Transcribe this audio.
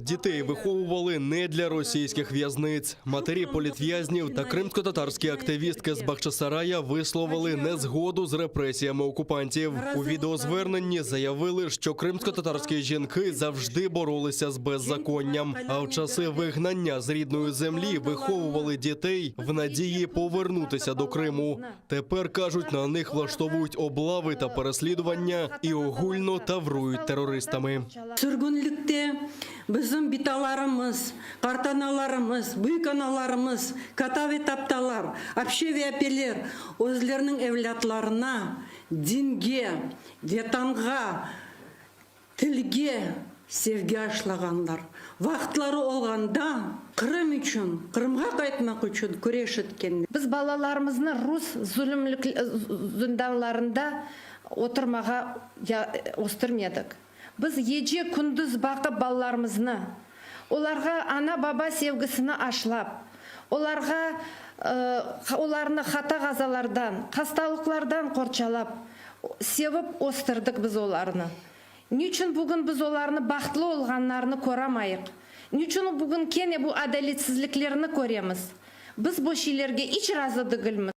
Дітей виховували не для російських в'язниць. Матері політв'язнів та кримськотатарські активістки з Бахчисарая висловили незгоду з репресіями окупантів. У відеозверненні заявили, що кримськотатарські жінки завжди боролися з беззаконням, а в часи вигнання з рідної землі виховували дітей в надії повернутися до Криму. Тепер кажуть, на них влаштовують облави та переслідування і огульно таврують терористами. Sürgünlikte bizim bitalarımız, qartanalarımız, büyükanalarımız, kata ve taptalar, apşe ve apeler özleriniñ evlâtlarına dinge, Vetanğa, tilge sevgi aşlağanlar. Vaqıtları olğanda Qırım içün, Qırımğa qaytmaq içün küreş etkenler. Biz balalarımıznı rus zulümlik zindanlarında oturmağa östürmedik. Biz gece-kündüz baqıp balalarımıznı, olarğa ana-baba sevgisini aşlap, olarğa olarnı hata-qazalardan, hastalıqlardan qorçalap, sevip östürdik biz olarnı. Niçün bugün biz olarnı bahtlı olğanlarını köramayıq? Niçün bugün kene bu adaletsizliklerni köremiz? Biz bu şeylerge iç razı degilmiz.